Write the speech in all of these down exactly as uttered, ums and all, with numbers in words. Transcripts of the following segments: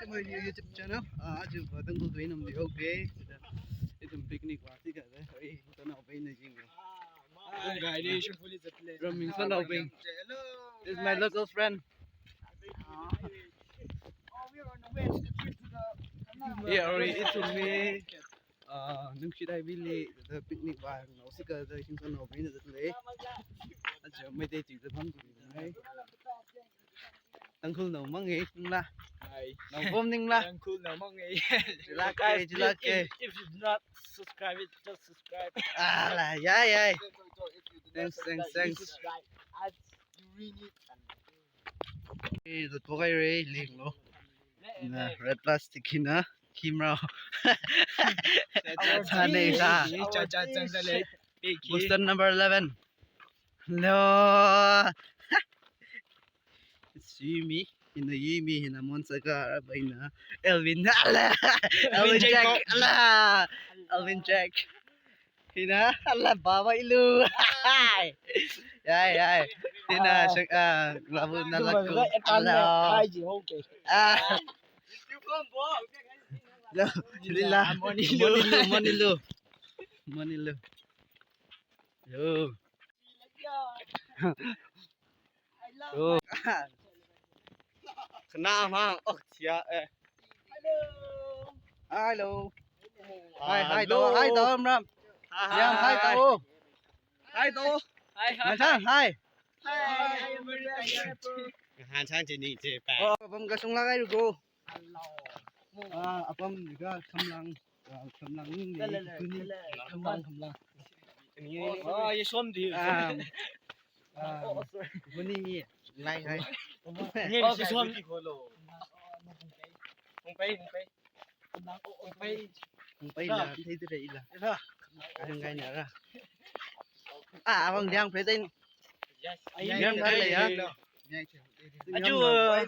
My new YouTube channel. Uh, aja Tangkhul tuinam di okay. Ithum picnic vāsi kada. Oi, tanaobingna jing. Hi, guys. Ram Mingsannaobing. This is my local friend. Yeah, ori ithum mi, uh, Nungshitai Valley da picnic vāngarosi kada Mingsannaobingna zatli. Aja Meitei chi da pam chi. Tangkhulnao mang e, ningla. Hai. Naopam ningla. Tangkhulnao mang e. Chilak e, chilak e. If, if you do not subscribe it, just subscribe. Ah, la, yay, yay. Thanks, thanks, thanks. Subscribe. As you read it. Eh, zatpok haira, linglo. Na, red plastic hina, camera. Chane sa. Cha, cha, chang sa le. Boston number eleven. Lo. It's Yumi. Hina Yumi, hina Monsagar, hina Elvin. Ala. Elvin Jack. Ala. Elvin Jack. Hina, ala, Baba Ilu. Yay, yay. Hina, ah, shak, ah, labu na laku. Ala. Ah. Lo, lila. Monilu. Monilu, Monilu. Monilu. Yo. Yo. Kana mang, oh, tia, eh. Hello. Hi, hi, to, hi, to, Ram. Hi, hi, to. Hi, to. Hi, hi. Nganchang, hi. Hi. Nganchang chini che pa. Oh, apam kasung lagai ruko. Ah, apam ni ka samlang. Ah, samlang ni, le, le, le, kuni. Le. Samlang, samlang. Oh, ye som di. Ah, ah, kuni ni. Lai, lai. Oh, ke som. Hong pai, hong pai. Hong pai. Hong pai la, thei tu dei la. Hong kai na ra. Ah, abang diang pe dei. Aju, ah,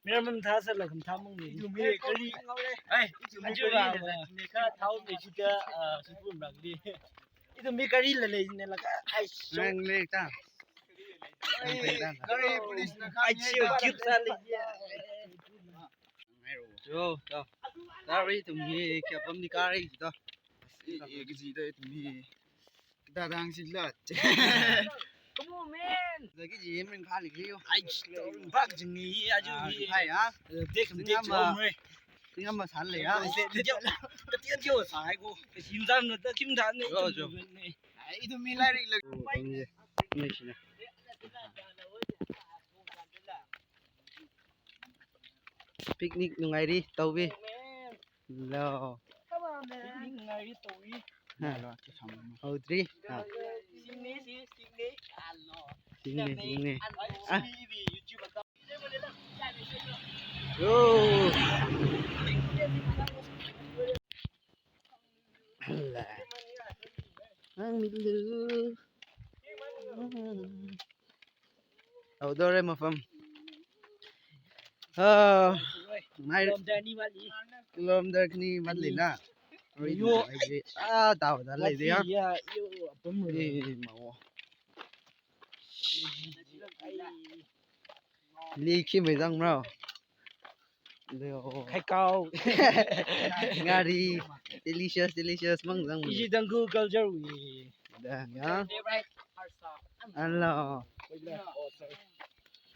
miram thasa la kam thamang ni. Aju, ah, ne ka thao ne chida, ah, sipun rang li. Ithum mi gari la lei ne la ka. Ai, so. Nang ne ta. Ai, gari police na ka. Ai, chiu, jeep sa lei. Yo, to. Gari ithum mi kayapam ni gari to. Eh, eh, kaji to ithum mi. Dadang si lat. Come on, man. Lagi ji min khali yo. Ai, bak jing ni aju ni. Ai, ha. Dek dek chom re. Tingam masan le ya. Dek dek. Dek dek sai ko. Sim zam na kim dan ne. Yo, jo. Ai, ithum mi lairik le. Ni sina. Picnic nungairi taubi. Lo. Picnic nungairi taubi. Ha. Lo, tu sama. Hau tri. Ha. Sing ni, sing, sing ni. Alo. Sing ni, sing ni. Ah. Yo. Ala. Ang milu. Outdoor e mafam. Ah, nai. Kilometer ni mat li na. Yo. Ah, tau da lei dia. Ya, yo, apam. Eh, mau. Li khi mai zang mrao. Leo. Khai kau. Ngari. Delicious, delicious mang zang. Iji Tangkhul culture wi. Da ya. Hello.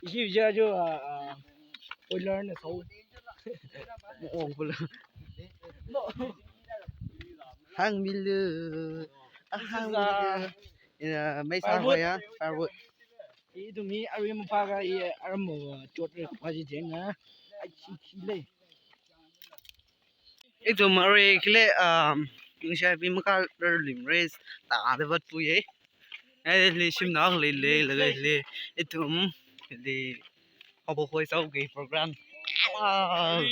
Iji ja jo, ah, ah, boiler na sau. Oh, boiler. Hang milu. Ah, hang milu. Ina, mai sa ho ya, firewood. Ithum mi arui mapaka i aram mo chot re pa ji jeng na. Ai, chi chi le. Ithum arui kile, um, Nungshitai Valley maka rar lim race ta de vat pu ye. Ai, le shim na le le le le. Ithum le Habo khoi sau ke program. Ah,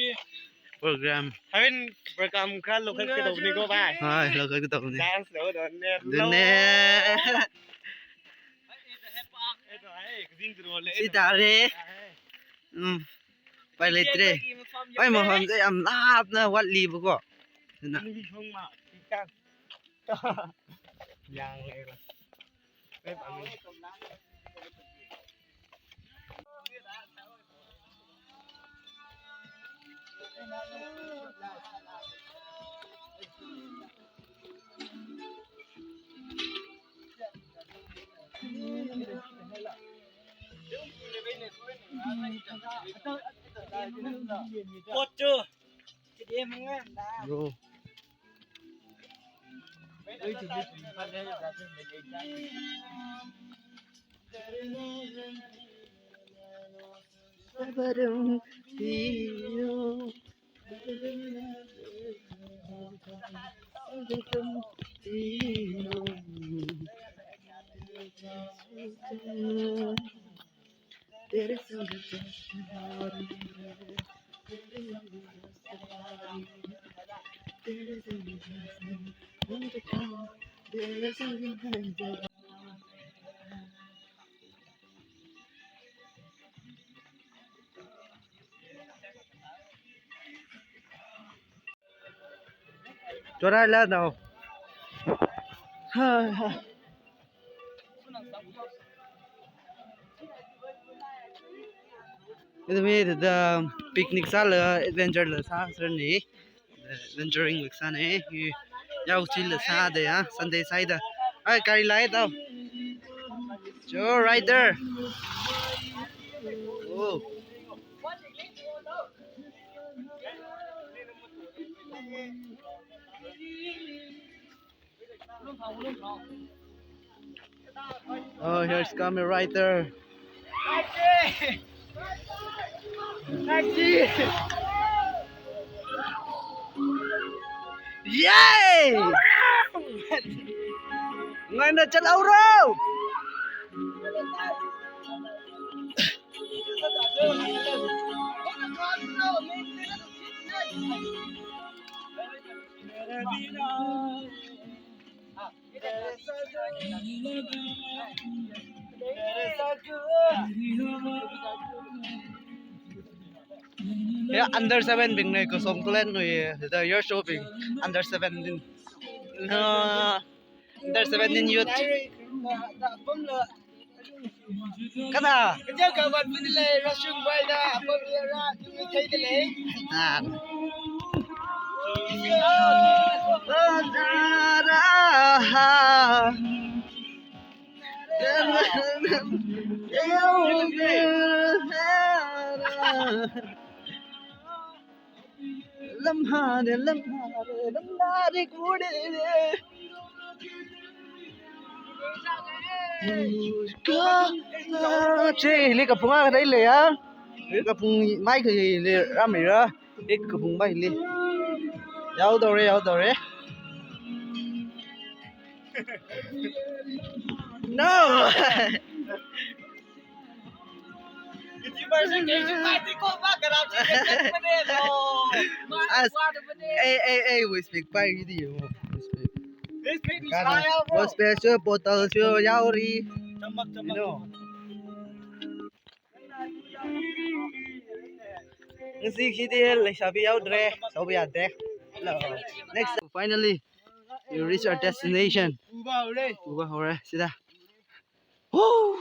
program. Haven program kha local ke dok ni ko ba. Hai, local ke dok ni. Dance lo don ne. Don ne. Si tare. Hmm. Pai le tre. Pai mo ham se am lap na wat li bu ko. Na. Yang le. Pep ang. Bro. Choraila now. Ithumwui thāda picnic sālaga adventure la sāserani. Adventuring la sāni. Yaochila sāda ya, Sunday sāhaida. Ai, gari lei tao. Joe Rider. Oh. Oh, here's Kamen Rider. Yay! Ngaina chalauro! Yeah, under seven bing ne, Kosong Tulen no ye, the year show bing, under seventeen. Uh, under seventeen youth. Kana? Ah. Lamhāde, lamhāde, lamhāde kure de. Ka, ka, che, hili kaphunga kadai leiya. Hili kaphung mai khalei rāmira. Hili kaphung mai hili. Yaodaore, yaodaore. No. As, eh, eh, eh, we speak pai hidi, we speak. We speak special bottle, so yaori. You know. Ngasi hidi leishabi yaodre, shaobi yade. Hello. Next, finally, we reach our destination. Uba hore. Uba hore, sida. Woo!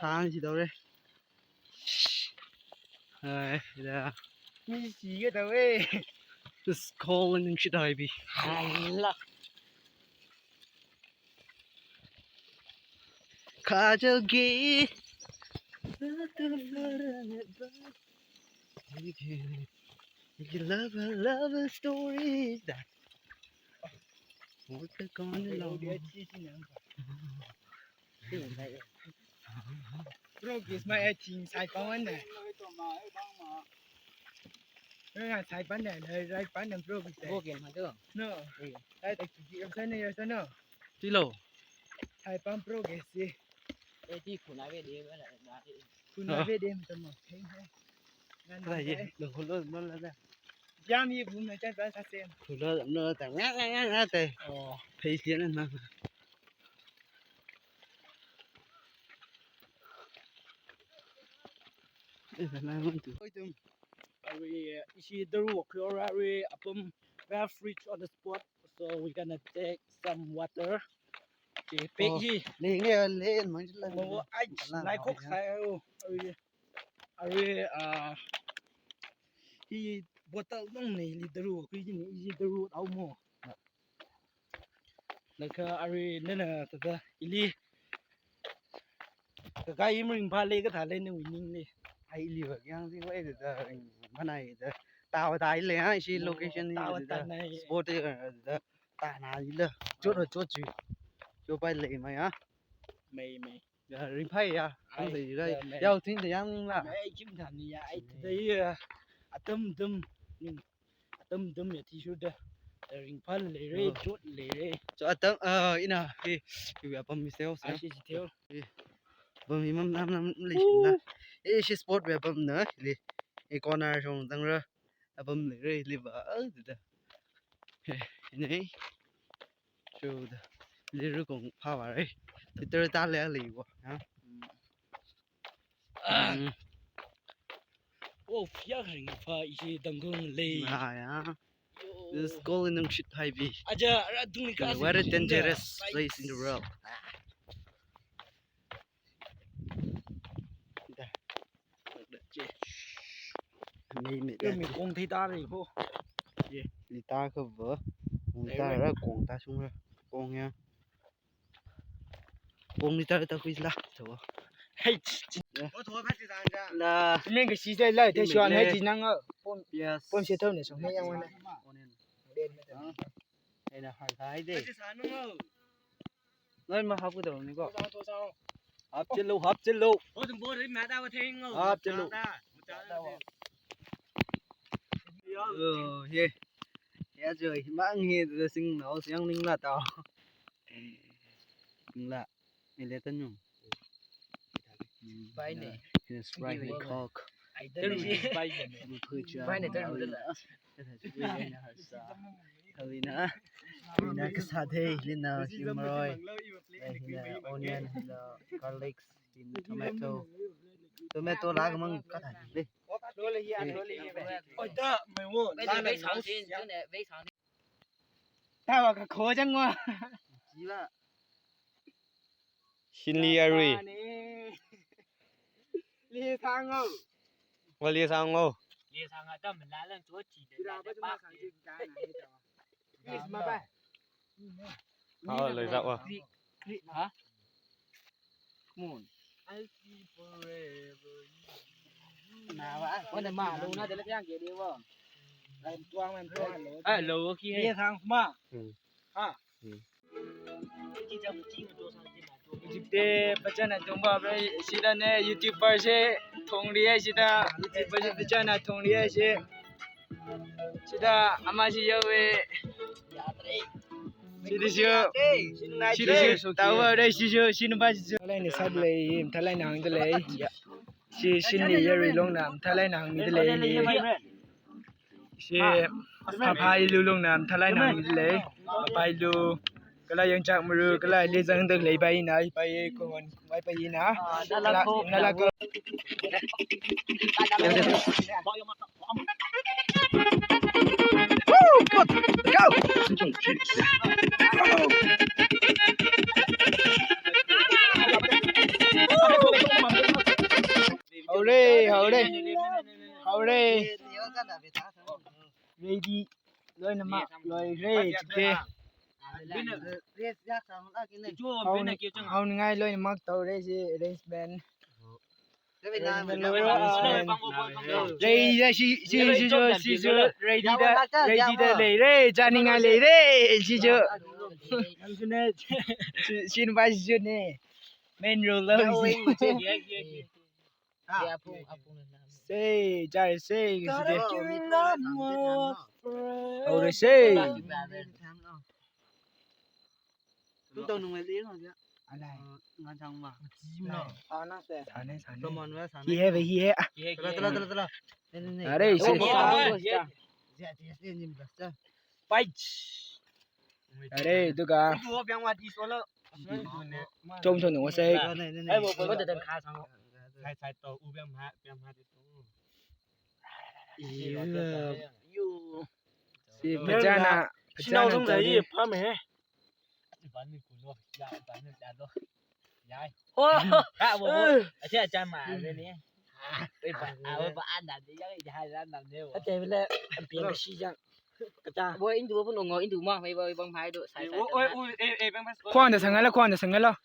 Thang si daore. Hai, sida. Mi si ke dawe. This cold and shit, I be. Allah. Kajal ki. Love, love story. That. What the going along? Bro, guess my acting, sai pawan na. Nga sai pan na, sai pan na, bro, guess. Bro, game hatu. No. Iya. Sai tak cuci, sana ya sana. Tilo. Sai pan, bro, guess. Eh, di kuna be de, mana, mana. Kuna be de, mana. Hai, hai. Ngan. Lah, iya. Hai. Lo, lo, lo, lo, lo. Jam ye bum na chan pan sa sem. Lo, lo, lo, ta, nga, nga, nga, nga, te. Oh. Phei sian na. Eh, na, na, na. Oi, tum. Are we, uh, ishi daru walk, or are we, apam, we have reached on the spot, so we're gonna take some water. Okay, pek hi. Oh, le, le, le, mang chila. Oh, ai, lai kok sai, oh. Are we, are we, uh, hi bottle nong ne ili daru, kri jin ili daru au mo. Laga arui nana thāda ili kakai imring pha le kathā le nawui ningli. Ai ili va yang si wai thāda ringphanai da. Tawa ta ile ha, ishi location ni tawa thāda tanai. Spot thāda. Tana ila. Chot ra chot chi. Chot pai le mai ha. Mai, mai. Ya, ringphai ya. Ai, ang sai ya, ya, mai. Yau tin da yang la. Mai, kim thani ya, ai, thāda ya. Atam tam. Ning. Atam tam ya, tissue da. Ringphā leire, oh, chot leire. So, atam, ah, ina, eh, you are bum myself, ai, yeah? Shi, shi, theo. Eh, bum imam nam nam le shin na. Eh, shi spot ya bum na, le. Eh, corner shong zang ra. Apam leire, liva, ah, thāda. He, nei. Chot da. Liru kong pha wa re. Twitter ta le le wa, ha? Mm. Oh, fiak ringphā ishi dangdang le. Ah, ya. Yo. This is called in shit high B. Aja, ara dung ka. Very dangerous place in the world. Mei mei. Yo, mi kong thei ta re ho. Ye. Li ta ka va. Kong ta ra, kong ta shung ra. Kong ya. Kong li ta ra ta hui la. Thawa. Hei. Ya. La. Meng ka shi sai la, te shuan hei ji nang. Pom. Yes. Pom she thau ne song ne yang wan. Onion. Onion. Ai na hai hai de. Loimā hapkadalei ni ko. Hapchilo, hapchilo. Hapchilo. Oh, ye. Ya jo, himang hi, the sing no, siang ning la tao. Ning la, mi le tan yung. Pai ne. Yes, right, we cock. Pai ne, tan yung. Hina, hina kasā thei, hina shimroi, hina onion, hina garlic, hina tomato. Tomato la kamang kathā le. Oi, ta, mai wo, ta na. Tawa ka kho chang wa. Jiwa. Shinli arui. Li sang o. Wa li sang o. Li sang a tam la lan cho chi de. Kira ba ma sang chi ka na ni ta. Please ma ba. Hao, lei zak wa. Kri, kri, ha? Come on. Na wa, wana ma lo na de la yang ke de wa. Ai tuang man tuang lo. Ai lo ki he. Li sang ma. Hmm. Ha. Hmm. Hujikte pachana thongba bre, sida ne YouTuber se thongri ai sida, YouTuber se pachana thongri ai se. Sida ama si yawe. Sida si. Sida si. Tawa re si si, sida ba si si. Thalai ni sab lei, thalai nang de lei. Si sini yari long nam, thalai nang mi de lei ni. Si, phaphai lu long nam, thalai nang mi de lei. Phaphai lu, kala yangchak maru, kala le zang de lei bai na, bai kon, bai bai na. Nala, nala ko. Woo! Good! Go! Haore, haore. Haore. Ready. Loinama, loire, chike. Hao, haongai loinama tau re si arrangement. Rei ya si, si, si, si, si, si, ready da, ready da lei re, chāningai lei re, si jo. Si, si, ba si jo ne. Main role lo si. Sei, chāre sei, si de. Haore sei. Alai. Sāne, sāne. Hi hai, hi hai. Are, oh, are, duka. Chom chom nung wasai. Si pachana, pachana tali. Ate bile, ampi kashi jang. Kata. Boy, indu pun ongo, indu ma, mai boy, bang mai do, sai, sai. Oi, oi, oi, eh, eh, bang pas. Khwangda sangala, khwangda sangala.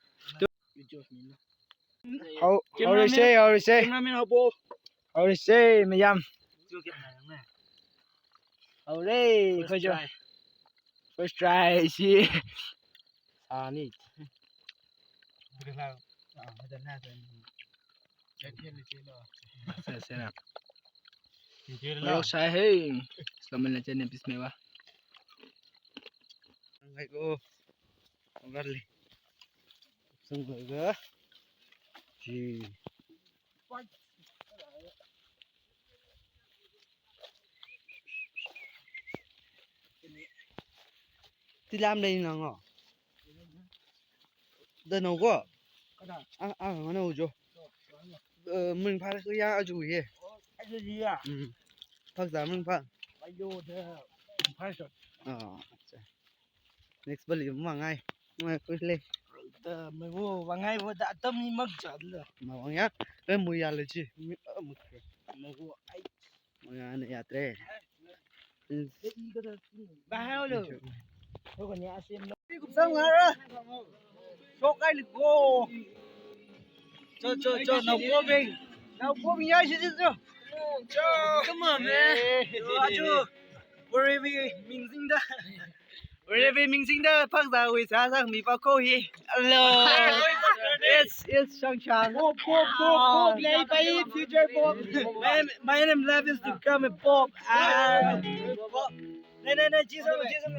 Hao, hao re se, hao re se. Cameraman hao bo. Hao re se, mayam. Hao re, first try. First try, si. Ani. Sa, sa na. Marok sai hai. Selamat lancar nih, bismillah. Ngai ko. Ngarli. Sungguh ga. Ji. Tilam lei nang o. Da nau ko. Kada. Ah, ah, mana ujo. Eh, ming pha ya aju ye. Aju ya. Hmm. Phakzā ming pha. Ayo da. Phakzā. Ah, acha. Next bali mangai. Mangai kuile. Da mai wo mangai wo da atam ni mak jat la. Ma wang ya. Eh, mu ya le ji. Mi, eh, mu. Mai wo ai. Mangai na ya tre. Bahau lo. Ko ko ni asim lo. Kum sang ngara. Shokai li ko. Cho, cho, cho, nao ko bing. Nao ko bing ya shi shi cho. Cho. Come on, man. Cho, achu. Wherever ming sing da. Wherever ming sing da, phakzā wui sā sang mi pa ko hi. Hello. Yes, yes, Shang Shang. Bob, Bob, Bob, Bob, lei pai, future Bob. My, my name life is to become a Bob. Ah. Bob. No, no, no, Jesus, Jesus.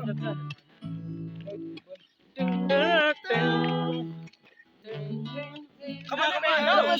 Come on, come on, come on.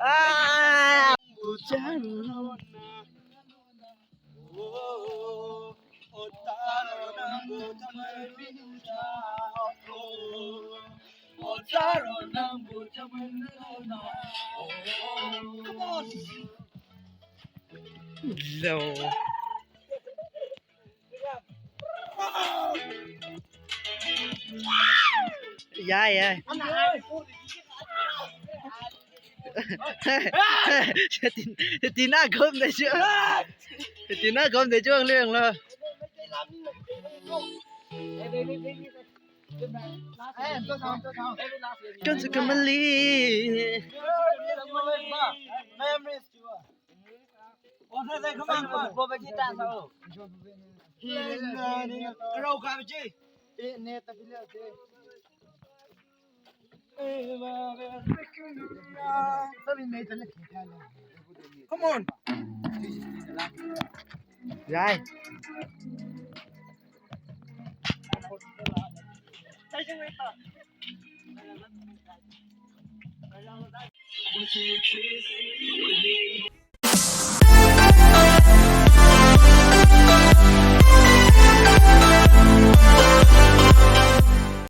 Ah! Hello. Ya, ya. Tina, tina gom da chu. Tina gom da chu ang leng lo. Kan su kamali. Come on. Right.